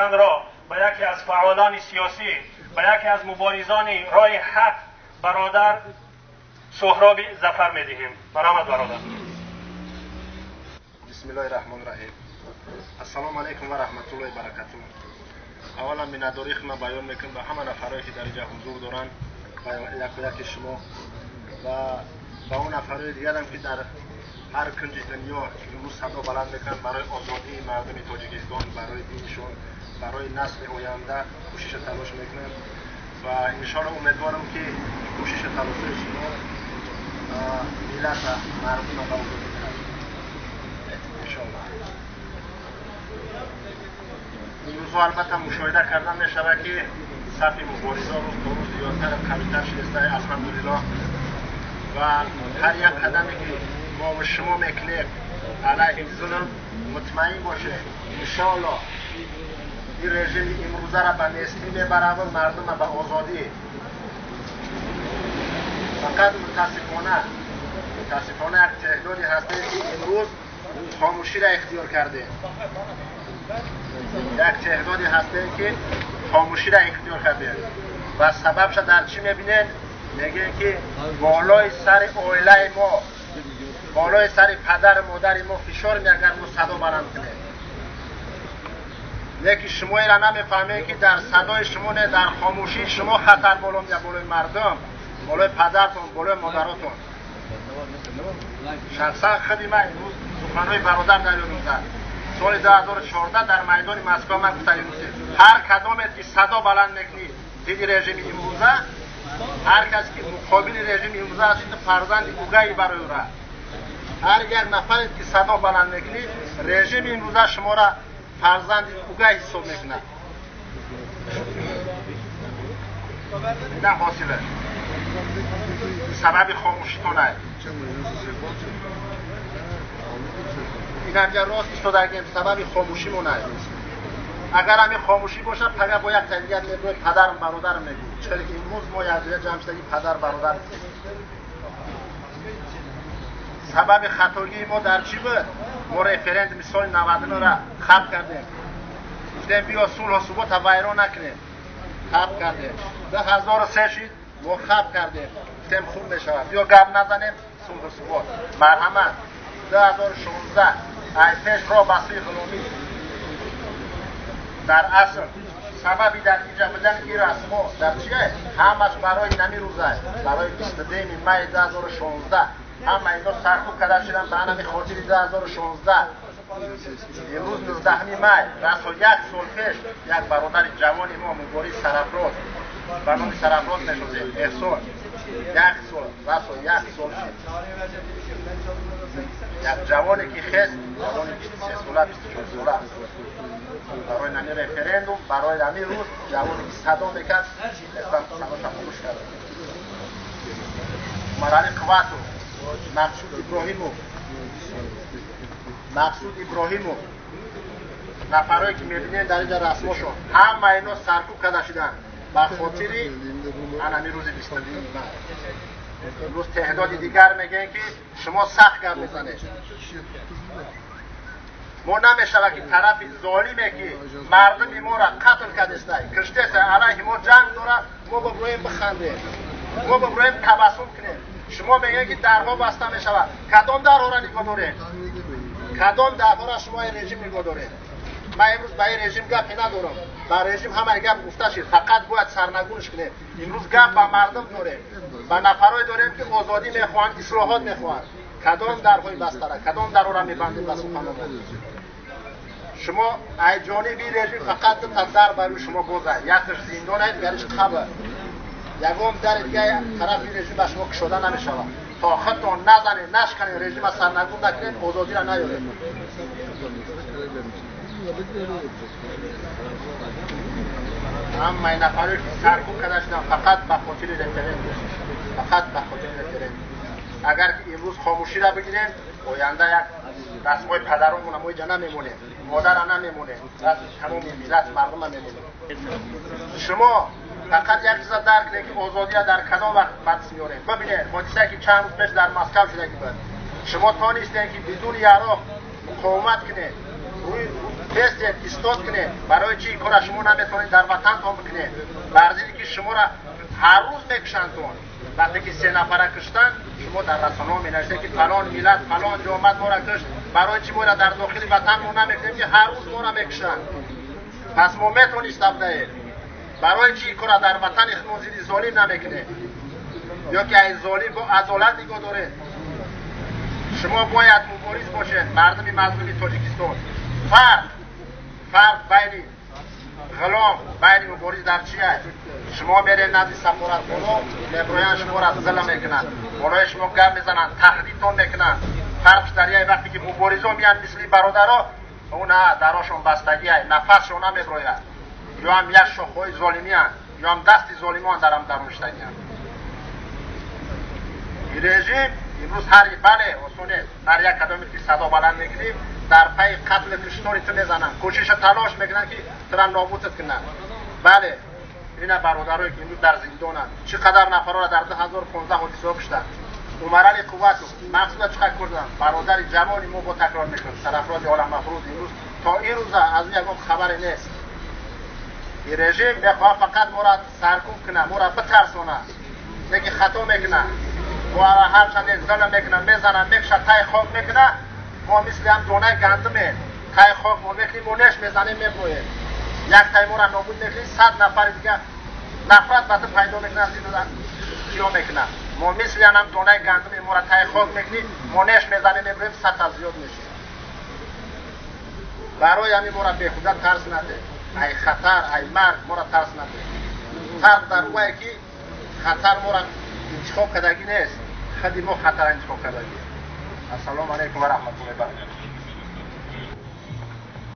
Суханро ба яке аз фаъолони сиёсӣ, ба яке аз муборизони роҳи ҳақ, бародар Соҳроби Зафар медиҳем. Баромад, бародар. Бисмиллоҳи раҳмони раҳим. Ассалому алайкум ва раҳматуллоҳи баракатуҳ. Аввалан миннатдории худро баён мекунам ба ҳама нафарое ки дар инҷа ҳузур доранд, ба яку яки шумо ва ба он нафарои дигарам ки дар ҳар кунҷи дунё имрӯз садо баланд мекунанд барои озодии мардуми Тоҷикистон, барои диншон, барои насли оянда кӯшишу талош мекунанд ва иншоалло умедворам ки кӯшишу талошҳои шумо миллата, мардума ба озодӣ мерасонад, иншоалло. Имрӯзҳо албатта мушоҳида кардан мешавад ки сафи мубориза рӯз то рӯз зиёдтар, қавитар шудааст, алҳамдулиллоҳ. Ва ҳар як қадаме ки мо ва шумо мекунем алайҳи зулм, мутмаин бошед, иншоалло ин режими имрӯзаро ба нестӣ мебарад ва мардума ба озодӣ. Фақат мутаассифона як теъдоде ҳастем ки имрӯз хомӯширо ихтиёр кардем. Як теъдоде ҳастем ки хомӯширо ихтиёр кардем ва сабабша дар чӣ мебинед? Мегӯем ки болои сари оилаи мо, болои сари падару модари мо фишор меагар мо садо баланд кунем. Лекин шумо инро намефаҳмед ки дар садои шумо не, дар хомӯшии шумо хатар боло меяд болои мардум, болои падартон, болои модаротон. Шахсан худи ман имрӯз суханҳои бародар дар ёдам зад. Соли 2014 дар майдони Москва ман гуфта будем, ҳар кадомет ки садо баланд мекунӣ зидди режими имрӯза, ҳар кас ки муқобили режими имрӯза аст, фарзанди угаи барои ӯра. Ҳар як нафарет ки садо баланд мекунӣ, режими имрӯза шуморо фарзанди угай ҳисоб мекунад. Ина ҳосилаш сабаби хомӯшитон аст. Инамҷа рост истодагем, сабаби хомӯшимон аст. Агар ҳамин хомӯшӣ бошад, пага бо як табиат мегӯяд падарам, бародарам мегӯяд. Чаро ки имрӯз мо якҷоя ҷамъ шудагӣ падар бародар. Сабаби хатогии мо дар чӣ буд? Мо референдуми соли 99-ро хаб кардем. Гуфтем биё сулҳу субота вайрон накунем. Хаб кардем. 2003 шид, мо хаб кардем. Гуфтем хуб мешавад. Биё гап назанем, сулҳу субот. Марҳамат. 2016 ай пеш роҳ ба сӯи ғуломӣ. Дар асл сабаби дар инҷа будани ин расмҳо дар чие? Ҳамаш барои нами рӯза, барои 22 май 2016. Ҳама ино саркӯб карда шуданд ба ҳамин хотири 2016. Имрӯз 19 май, расо як сол пеш як бародари ҷавони мо мубориз Сарафроз, ба номи Сарафроз мешносем, Эҳсон, як сол, расо як сол шуд. Як ҷавоне ки хест, ҷавони 23 сола, 24 сола, барои ҳамин референдум, барои ҳамин рӯз ҷавоне ки садо мекард, хестан садоша хомӯш кард. Умарали Қувватов, Мақсуд Иброҳимов, Мақсуд Иброҳимов, нафарое ки мебинед дар инҷа расмошон, ҳама ино саркӯб карда шуданд ба хотири ҳамин рӯзи 22 май. Имрӯз теъдоди дигар мегӯем ки шумо сахт гап мезанед. Мо намешавад ки тарафи золиме ки мардуми моро қатл кардестай, киштестай, алайҳи мо ҷанг дорад, мо бибурӯем бихандем, мо бибурӯем табассум кунем. Шумо мегӯед ки дарҳо баста мешавад. Кадом дарҳоро нигоҳ доред? Кадом дарҳоро шумо ин режим нигоҳ доред? Ман имрӯз ба ин режим гапе надорам. Ба режим ҳамаи гап гуфта шид, фақат бояд сарнагунш кунем. Имрӯз гап ба мардум дорем, ба нафарое дорем ки озодӣ мехоҳанд, ислоҳот мехоҳанд. Кадом дарҳои бастара, кадом дарҳоро мебандем ба суханонмон? Шумо ай ҷониби режим фақат дута дар барои шумо боз аст. Якташ зиндон аст, дигариш қабр. Ягон дари дигаи тарафи режим ба шумо кушода намешавад. То худтон назанед, нашканед, режима сарнагун накунед, озодиро наёред. Ҳамаи нафаре ки саркӯб карда шуданд фақат ба хотири референдум, фақат ба хотири референдум. Агар ки имрӯз хомӯширо бигирем, оянда як расмҳои падаронмона мо инҷа намемонем, модарро намемонем, расми тамоми миллат мардума мемонем. Шумо фақат як чиза дарк кунед ки озодиро дар кадом вақт ба даст меорем. Бибинед ҳодисае ки чанд рӯз пеш дар Москав шудагӣ буд. Шумо тонистед ки бидуни яроқ муқовимат кунед, рӯи Хестед, истод кунед. Барои чӣ кора шумо наметавонед дар ватантон бикунед? Бар зидди ки шуморо ҳар рӯз мекушандтон. Вақте ки се нафара куштанд, шумо дар расонаҳо менависед, ки фалон миллат, фалон ҷо омад, моро кушт. Барои чӣ моро дар дохили ватан мо намекунем, ки ҳар рӯз моро мекушанд? Пас мо метавониста будаем. Барои чӣ кора дар ватани худмон зидди золим намекунем? Ё ки ай золим бо адолат нигоҳ доред? Шумо бояд мубориз бошед, мардуми мазлуми Тоҷикистон. Фарқ байни ғулом, байни мубориз дар чи аст? Шумо меред назди сафоратхоно, меброянд, шуморо зулм мекунанд, болои шумо гап мезананд, таҳдидтон мекунанд. Фарқш дар яе, вақте ки муборизон меянд, мисли бародаро, ӯ на дарошон бастагиай, нафасшон намеброяд. Ё ҳам як шохҳои золимиянд, ё ҳам дасти золимон дар ҳам дароништагиянд. Режим имрӯз ҳар, бале, осон нест. Ҳар як кадоме ки садо баланд мекунем, дар пайи қатлу куштори ту мезананд, кӯшиша талош мекунанд, ки тура нобудат кунанд. Бале, ина бародарое ки имрӯз дар зиндонанд, чӣ қадар нафарора дар 2015 ҳодисаҳо куштанд. Умарали Қувватов, Мақсуда чӣ қадр курданд, бародари ҷавони мо, бо такрор мекунам, Сарафрози Оламафрӯз, имрӯз то ин рӯза аз ӯ ягон хабаре нест. Ин режим мехоҳад фақат моро саркӯб кунад, моро битарсонад, лекин хато мекунад. Мо ҳарчанде зулм мекунад, мезанад, мекушад, тай хок мекунад, мо мисли ҳам донаи гандуме, тай хок мо мекунем, мо неш мезанем, меброем. Як тай моро нобуд мекунӣ, 100 нафари дига нафрат ба ту пайдо мекунад, зиё мекунад. Мо мисли ҳам донаи гандуме, моро тай хок мекунӣ, мо неш мезанем, меброем, 100 та зиёд мешем. Барои ҳамин моро бехуда тарс наде, ай хатар, ай марг моро тарс наде. Фарқ дар вае, ки хатар моро интихоб кардагӣ нест, худи мо хатара интихоб кардагӣ. Ассалому алайкум ва раҳматуллоҳи баракатуҳ.